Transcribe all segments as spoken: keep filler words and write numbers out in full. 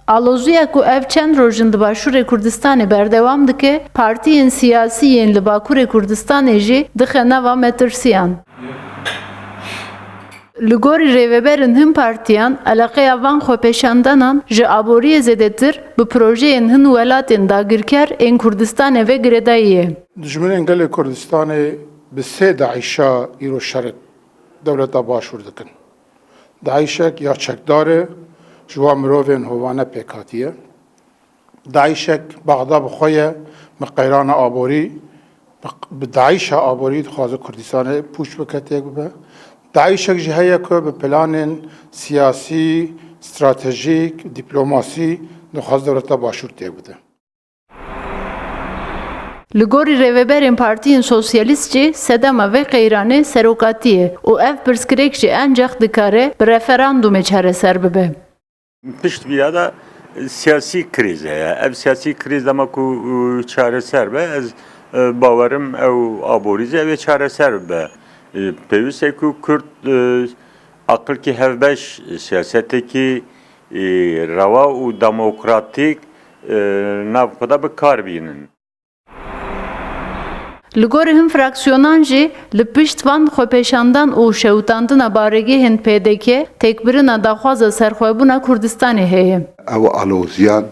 Aloziya ku ev çend roj in di Başûrê Kurdistanê berdewam dike, partiyên siyasî yên li Bakurê Kurdistanê jî dixe nava metirsiyan. Li gorî rêveberên hin partiyan, eleqeya van xwepêşandanan ji aboriyê zêdetir bi projeyên hin welatên dagirker ên Kurdistanê ve girêdayî ye. Dijminên gelê Kurdistanê bi sê DAIŞa îro şerê dewleta Başûr dikin. DAIŞek ya çekdar e, ji wan mirovên hovane pêk hatiye. DAIŞek bexda bi xwe ye, bi qeyrana aborî, bi, bi DAIŞa aborî dixwaze Kurdistanê pûç bike, têk bibe. DAIŞek jî heye ku bi planên siyasî, stratejîk, dîplomasî dixwaze dewleta Başûr têk bide. Li gorî rêveberên partiyên sosyalîst jî sedema vê qeyranê serokatî ye û ev pirsgirêk jî encax dikare bi referandûmê çareser bibe. Pişt vîya de siyasî krîz heye. Ev siyasî krîz dema ku, e, çareser be, ez, e, bawerim ew aborî jî ew ê çareser bibe. E, pêwîst e ku Kurd, e, aqilkî hevbeş, siyasetekî, e, rewa û demokratîk, e, nav xwe de bi kar bînin. Li gorî hin fraksiyonan jî li pişt van xwepêşandan û şewitandina baregehên P D K têkbirina daxwaza serxwebûna Kurdistanê heye. Ew aloziyan,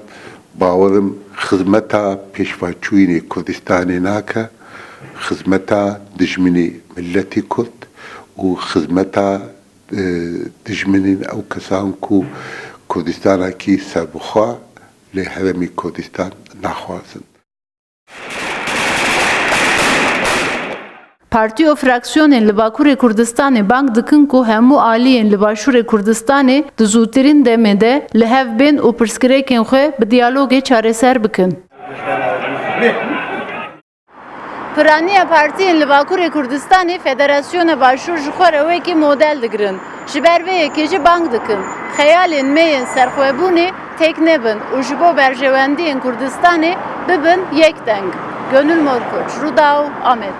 bawerim, xizmeta pêşveçûyînê Kurdistanê nake, xizmeta dijminê miletê Kurd û xizmeta, e, dijminên ew kesan ku Kurdistanekî serbixwe li herêmê Kurdistan naxwazin. Partî û fraksiyonên li Bakurê Kurdistanê bang dikin ku hemû aliyên li Başûrê Kurdistanê di zûtirîn demê de li hev bên û pirsgirêkên xwe bi diyalogê çareser bikin. Piraniya partiyên li Bakurê Kurdistanê Federasyona Başûr ji xwe re wekî model digirin. Ji ber vê yekê jî bang dikin, xeyalên me yên serxwebûnê têk nebin û ji bo berjewendiyên Kurdistanê bibin yek deng. Gönül Morkoç, Rûdaw, Amed.